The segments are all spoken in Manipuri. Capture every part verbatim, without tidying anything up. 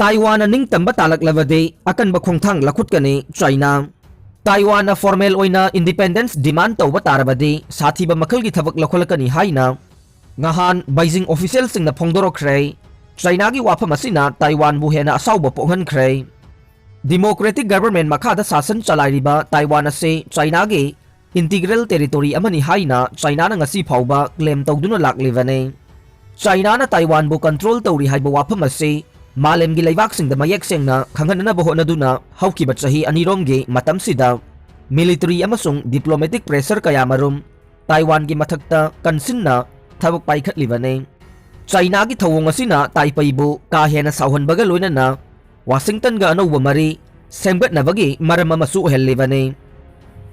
ꯇꯥꯏꯋꯥꯟꯅ ꯅꯤꯡꯇꯝꯕ ꯇꯥꯂꯛꯂꯕꯗꯤ ꯑꯀꯟꯕ ꯈꯣꯡꯊꯥꯡ ꯂꯧꯈꯠꯀꯅꯤ ꯆꯥꯏꯅꯥ꯫ ꯇꯥꯏꯋꯥꯟꯅ formal ꯑꯣꯏꯅ independence demand ꯇꯧꯕ ꯇꯥꯔꯕꯗꯤ ꯁꯥꯊꯤꯕ ꯃꯈꯜꯒꯤ ꯊꯕꯛ ꯂꯧꯈꯠꯂꯛꯀꯅꯤ ꯍꯥꯏꯅ ꯉꯍꯥꯟ ꯕꯩꯖꯤꯡ officialꯁꯤꯡꯅ ꯐꯣꯡꯗꯣꯔꯛꯈ꯭ꯔꯦ꯫ ꯆꯥꯏꯅꯥꯒꯤ ꯋꯥꯐꯝ ꯑꯁꯤꯅ ꯇꯥꯏꯋꯥꯟꯕꯨ ꯍꯦꯟꯅ ꯑꯁꯥꯎꯕ ꯄꯣꯛꯍꯟꯈ꯭ꯔꯦ꯫ Democratic government ꯃꯈꯥꯗ ꯁꯥꯁꯟ ꯆꯂꯥꯏꯔꯤꯕ ꯇꯥꯏꯋꯥꯟ ꯑꯁꯤ ꯆꯥꯏꯅꯥꯒꯤ integral territory ꯑꯃꯅꯤ ꯍꯥꯏꯅ ꯆꯥꯏꯅꯥꯅ ꯉꯁꯤ ꯐꯥꯎꯕ claim ꯇꯧꯗꯨꯅ ꯂꯥꯛꯂꯤꯕꯅꯤ꯫ ꯆꯥꯏꯅꯥꯅ ꯇꯥꯏꯋꯥꯟꯕꯨ control ꯇꯧꯔꯤ ꯍꯥꯏꯕ ꯋꯥꯐꯝ ꯑꯁꯤ ꯃꯥꯂꯦꯝꯒꯤ ꯂꯩꯕꯥꯛꯁꯤꯡꯗ ꯃꯌꯦꯛ ꯁꯦꯡꯅ ꯈꯪꯍꯟꯅꯅꯕ ꯍꯣꯠꯅꯗꯨꯅ ꯍꯧꯈꯤꯕ ꯆꯍꯤ ꯑꯅꯤꯔꯣꯝꯒꯤ ꯃꯇꯝꯁꯤꯗ military ꯑꯃꯁꯨꯡ diplomatic pressure ꯀꯌꯥꯃꯔꯨꯝ ꯇꯥꯏꯋꯥꯟꯒꯤ ꯃꯊꯛꯇ ꯀꯟꯁꯤꯟꯅ ꯊꯕꯛ ꯄꯥꯏꯈꯠꯂꯤꯕꯅꯤ꯫ ꯆꯥꯏꯅꯥꯒꯤ ꯊꯧꯑꯣꯡ ꯑꯁꯤꯅ ꯇꯥꯏꯄꯩꯕꯨ ꯀꯥ ꯍꯦꯟꯅ ꯁꯥꯎꯍꯟꯕꯒ ꯂꯣꯏꯅꯅ ꯋꯥꯁꯤꯡꯇꯟꯒ ꯑꯅꯧꯕ ꯃꯔꯤ ꯁꯦꯝꯒꯠꯅꯕꯒꯤ ꯃꯔꯝ ꯑꯃꯁꯨ ꯑꯣꯏꯍꯜꯂꯤꯕꯅꯤ꯫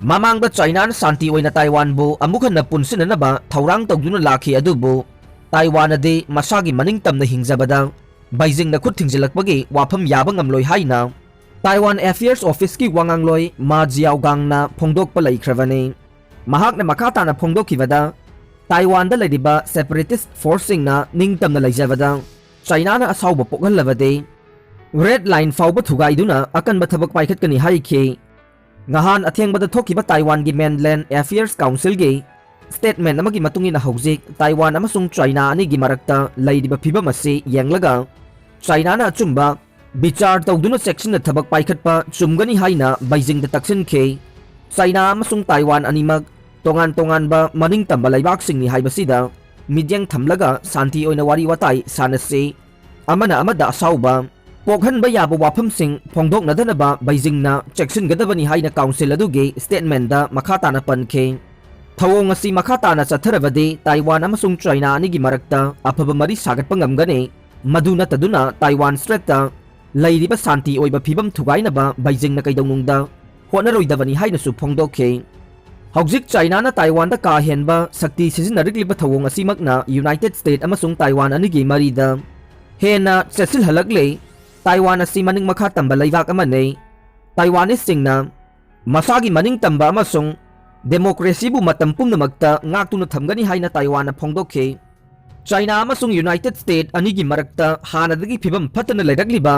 ꯃꯃꯥꯡꯗ ꯆꯥꯏꯅꯥꯅ ꯁꯥꯟꯇꯤ ꯑꯣꯏꯅ ꯇꯥꯏꯋꯥꯟꯕꯨ ꯑꯃꯨꯛ ꯍꯟꯅ ꯄꯨꯟꯁꯤꯟꯅꯅꯕ ꯊꯧꯔꯥꯡ ꯇꯧꯗꯨꯅ ꯂꯥꯛꯈꯤ, ꯑꯗꯨꯕꯨ ꯇꯥꯏꯋꯥꯟꯅꯗꯤ ꯃꯁꯥꯒꯤ ꯃꯅꯤꯡꯇꯝꯅ ꯍꯤꯡꯖꯕꯗ ꯕꯩꯖꯤꯡꯅ ꯈꯨꯠ ꯊꯤꯡꯖꯤꯜꯂꯛꯄꯒꯤ ꯋꯥꯐꯝ ꯌꯥꯕ ꯉꯝꯂꯣꯏ ꯍꯥꯏꯅ Taiwan Affairs Officeꯀꯤ ꯋꯥꯉꯥꯡꯂꯣꯏ ꯃꯥ ꯖꯤꯌꯥꯎꯒꯥꯡꯅ ꯐꯣꯡꯗꯣꯛꯄ ꯂꯩꯈ꯭ꯔꯕꯅꯤ꯫ ꯃꯍꯥꯛꯅ ꯃꯈꯥ ꯇꯥꯅ ꯐꯣꯡꯗꯣꯛꯈꯤꯕꯗ, ꯇꯥꯏꯋꯥꯟꯗ ꯂꯩꯔꯤꯕ separatist forceꯁꯤꯡꯅ ꯅꯤꯡꯇꯝꯅ ꯂꯩꯖꯕꯗ ꯆꯥꯏꯅꯥꯅ ꯑꯁꯥꯎꯕ ꯄꯣꯛꯍꯜꯂꯕꯗꯤ red line ꯐꯥꯎꯕ ꯊꯨꯒꯥꯏꯗꯨꯅ ꯑꯀꯟꯕ ꯊꯕꯛ ꯄꯥꯏꯈꯠꯀꯅꯤ ꯍꯥꯏꯈꯤ꯫ ꯉꯍꯥꯟ ꯑꯊꯦꯡꯕꯗ ꯊꯣꯛꯈꯤꯕ ꯇꯥꯏꯋꯥꯟꯒꯤ Mainland Affairs Councilꯒꯤ statement ꯑꯃꯒꯤ ꯃꯇꯨꯡ ꯏꯟꯅ ꯍꯧꯖꯤꯛ ꯇꯥꯏꯋꯥꯟ ꯑꯃꯁꯨꯡ ꯆꯥꯏꯅꯥ ꯑꯅꯤꯒꯤ ꯃꯔꯛꯇ ꯂꯩꯔꯤꯕ ꯐꯤꯕꯝ ꯑꯁꯤ ꯌꯦꯡꯂꯒ ꯆꯥꯏꯅꯥꯅ ꯑꯆꯨꯝꯕ ꯕꯤꯆꯥꯔ ꯇꯧꯗꯨꯅ ꯆꯦꯛꯁꯤꯟꯅ ꯊꯕꯛ ꯄꯥꯏꯈꯠꯄ ꯆꯨꯝꯒꯅꯤ ꯍꯥꯏꯅ ꯕꯩꯖꯤꯡꯗ ꯇꯛꯁꯤꯟꯈꯤ꯫ ꯆꯥꯏꯅꯥ ꯑꯃꯁꯨꯡ ꯇꯥꯏꯋꯥꯟ ꯑꯅꯤꯃꯛ ꯇꯣꯉꯥꯟ ꯇꯣꯉꯥꯟꯕ ꯃꯅꯤꯡꯇꯝꯕ ꯂꯩꯕꯥꯛꯁꯤꯡꯅꯤ ꯍꯥꯏꯕꯁꯤꯗ ꯃꯤꯠꯌꯦꯡ ꯊꯝꯂꯒ ꯁꯥꯟꯇꯤ ꯑꯣꯏꯅ ꯋꯥꯔꯤ ꯋꯥꯇꯥꯏ ꯁꯥꯟꯅꯁꯤ꯫ ꯑꯃꯅ ꯑꯃꯗ ꯑꯁꯥꯎꯕ ꯄꯣꯛꯍꯟꯕ ꯌꯥꯕ ꯋꯥꯐꯝꯁꯤꯡ ꯐꯣꯡꯗꯣꯛꯅꯗꯅꯕ ꯕꯩꯖꯤꯡꯅ ꯆꯦꯛꯁꯤꯟꯒꯗꯕꯅꯤ ꯍꯥꯏꯅ council ꯑꯗꯨꯒꯤ statementꯗ ꯃꯈꯥ ꯇꯥꯅ ꯄꯟꯈꯤ꯫ ꯊꯧꯑꯣꯡ ꯑꯁꯤ ꯃꯈꯥ ꯇꯥꯅ ꯆꯠꯊꯔꯕꯗꯤ ꯇꯥꯏꯋꯥꯟ ꯑꯃꯁꯨꯡ ꯆꯥꯏꯅꯥ ꯑꯅꯤꯒꯤ ꯃꯔꯛꯇ ꯑꯐꯕ ꯃꯔꯤ ꯁꯥꯒꯠꯄ ꯉꯝꯒꯅꯤ꯫ ꯃꯗꯨ ꯅꯠꯇꯗꯨꯅ ꯇꯥꯏꯋꯥꯟ Straitꯇ ꯂꯩꯔꯤꯕ ꯁꯥꯟꯇꯤ ꯑꯣꯏꯕ ꯐꯤꯕꯝ ꯊꯨꯒꯥꯏꯅꯕ ꯕꯩꯖꯤꯡꯅ ꯀꯩꯗꯧꯅꯨꯡꯗ ꯍꯣꯠꯅꯔꯣꯏꯗꯕꯅꯤ ꯍꯥꯏꯅꯁꯨ ꯐꯣꯡꯗꯣꯛꯈꯤ꯫ ꯍꯧꯖꯤꯛ ꯆꯥꯏꯅꯥꯅ ꯇꯥꯏꯋꯥꯟꯗ ꯀꯥ ꯍꯦꯟꯕ ꯁꯛꯇꯤ ꯁꯤꯖꯤꯟꯅꯔꯛꯂꯤꯕ ꯊꯧꯑꯣꯡ ꯑꯁꯤꯃꯛꯅ United States ꯑꯃꯁꯨꯡ ꯇꯥꯏꯋꯥꯟ ꯑꯅꯤꯒꯤ ꯃꯔꯤꯗ ꯍꯦꯟꯅ ꯆꯦꯠꯁꯤꯜꯍꯜꯂꯛꯂꯦ꯫ ꯇꯥꯏꯋꯥꯟ ꯑꯁꯤ ꯃꯅꯤꯡ ꯃꯈꯥ ꯇꯝꯕ ꯂꯩꯕꯥꯛ ꯑꯃꯅꯤ꯫ ꯇꯥꯏꯋꯥꯅꯤꯁꯁꯤꯡꯅ ꯃꯁꯥꯒꯤ ꯃꯅꯤꯡ ꯇꯝꯕ ꯑꯃꯁꯨꯡ democracyꯕꯨ ꯃꯇꯝ ꯄꯨꯝꯅꯃꯛꯇ ꯉꯥꯛꯇꯨꯅ ꯊꯝꯒꯅꯤ ꯍꯥꯏꯅ ꯇꯥꯏꯋꯥꯟꯅ ꯐꯣꯡꯗꯣꯛꯈꯤ꯫ ꯆꯥꯏꯅꯥ ꯑꯃꯁꯨꯡ ꯌꯨꯅꯥꯏꯇꯦꯗ ꯁ꯭ꯇꯦꯠ ꯑꯅꯤꯒꯤ ꯃꯔꯛꯇ ꯍꯥꯟꯅꯗꯒꯤ ꯐꯤꯕꯝ ꯐꯠꯇꯅ ꯂꯩꯔꯛꯂꯤꯕ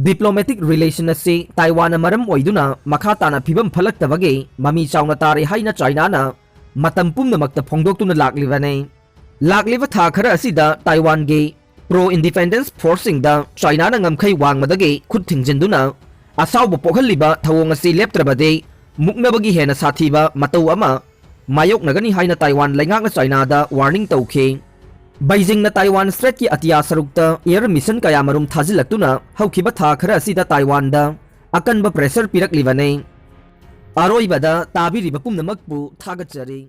ꯗꯤꯄ꯭ꯂꯣꯃꯦꯇꯤꯛ ꯔꯤꯂꯦꯁꯟ ꯑꯁꯤ ꯇꯥꯏꯋꯥꯟꯅ ꯃꯔꯝ ꯑꯣꯏꯗꯨꯅ ꯃꯈꯥ ꯇꯥꯅ ꯐꯤꯕꯝ ꯐꯠꯂꯛꯇꯕꯒꯤ ꯃꯃꯤ ꯆꯥꯎꯅ ꯇꯥꯔꯦ ꯍꯥꯏꯅ ꯆꯥꯏꯅꯥꯅ ꯃꯇꯝ ꯄꯨꯝꯅꯃꯛꯇ ꯐꯣꯡꯗꯣꯛꯇꯨꯅ ꯂꯥꯛꯂꯤꯕꯅꯤ꯫ ꯂꯥꯛꯂꯤꯕ ꯊꯥ ꯈꯔ ꯑꯁꯤꯗ ꯇꯥꯏꯋꯥꯟꯒꯤ ꯄ꯭ꯔꯣ ꯏꯟꯗꯤꯄꯦꯟꯗꯦꯟꯁ ꯐꯣꯔꯁꯁꯤꯡꯗ ꯆꯥꯏꯅꯥꯅ ꯉꯝꯈꯩ ꯋꯥꯡꯃꯗꯒꯤ ꯈꯨꯠ ꯊꯤꯡꯖꯤꯟꯗꯨꯅ ꯑꯁꯥꯎꯕ ꯄꯣꯛꯍꯜꯂꯤꯕ ꯊꯧꯑꯣꯡ ꯑꯁꯤ ꯂꯦꯞꯇ꯭ꯔꯕꯗꯤ ꯃꯨꯛꯅꯕꯒꯤ ꯍꯦꯟꯅ ꯁꯥꯊꯤꯕ ꯃꯇꯧ ꯑꯃ ꯃꯥꯌꯣꯛꯅꯒꯅꯤ ꯍꯥꯏꯅ ꯇꯥꯏꯋꯥꯟ ꯂꯩꯉꯥꯛꯅ ꯆꯥꯏꯅꯥꯗ ꯋꯥꯔꯅꯤꯡ ꯇꯧꯈꯤ꯫ ꯕꯩꯖꯤꯡꯅ ꯇꯥꯏꯋꯥꯟ ꯁ꯭ꯇ꯭ꯔꯦꯠꯀꯤ ꯑꯇꯤꯌꯥ ꯁꯔꯨꯛꯇ ꯑꯦꯌꯔ ꯃꯤꯁꯟ ꯀꯌꯥꯃꯔꯨꯝ ꯊꯥꯖꯤꯜꯂꯛꯇꯨꯅ ꯍꯧꯈꯤꯕ ꯊꯥ ꯈꯔ ꯑꯁꯤꯗ ꯇꯥꯏꯋꯥꯟꯗ ꯑꯀꯟꯕ ꯄ꯭ꯔꯦꯁꯔ ꯄꯤꯔꯛꯂꯤꯕꯅꯤ꯫ ꯑꯔꯣꯏꯕꯗ ꯇꯥꯕꯤꯔꯤꯕ ꯄꯨꯝꯅꯃꯛꯄꯨ ꯊꯥꯒꯠꯆꯔꯤ꯫